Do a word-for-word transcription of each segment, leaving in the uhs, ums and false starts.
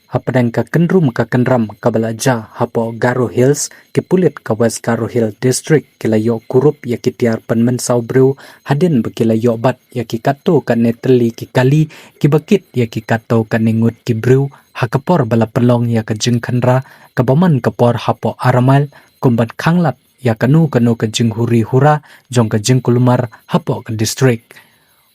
Hapdeng ka kynrum ka kynram kaba la jia hapoh Garo Hills, ki pulit ka West Garo Hills District ki la ïoh kurup ïa ki tiar pynmynsaw briew hadien ba ki la ïoh bat ïa ki katto katne tylli ki kali kiba kit ïa ki katto katne ngut ki briew ha ka por ba la pynlong ïa ka jingkhynra kaba man ka por hapoh Aramail kumba khanglad ïa kano kano ka jinghuri hura jong ka jingkulmar hapoh ka district.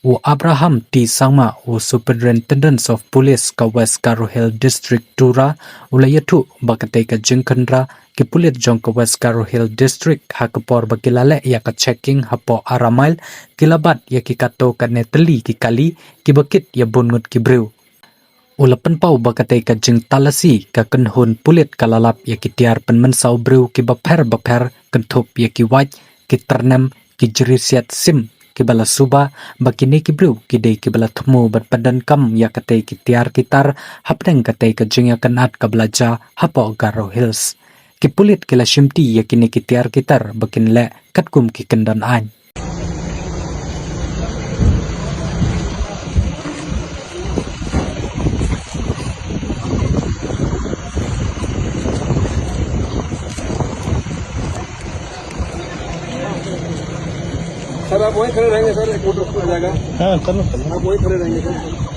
U Abraham T Sangma, u Superintendent of Police ka West Garo Hills District, Tura, u la ïathuh ba katei ka jingkhynra, ki pulit jong ka West Garo Hills District ha ka por ba ki la leh ïa ka checking hapoh Aramail, ki la bat ïa ki katto katne tylli ki kali kiba kit ïa bun ngut ki briew. U la pynpaw ba katei ka jingtalasi ka kynhun pulit ka la lap ïa ki tiar pynmynsaw briew kiba pher bapher, kynthup ïa ki wait, ki tyrnem, ki jri siat sim kiba la suba, ba kine ki briew ki dei kiba la thmu bad pyndonkam ïa katei ki tiar ki tar hapdeng katei ka jingïakynad kaba la jia hapoh Garo Hills. Ki pulit ki la shimti ïa kine ki tiar ki tar ba kin leh katkum ki kyndon aiñ. सर, आप वहीं खड़े रहेंगे सर, एक फोटो आ जाएगा। हाँ, करो, करो। आप वहीं खड़े रहेंगे सर।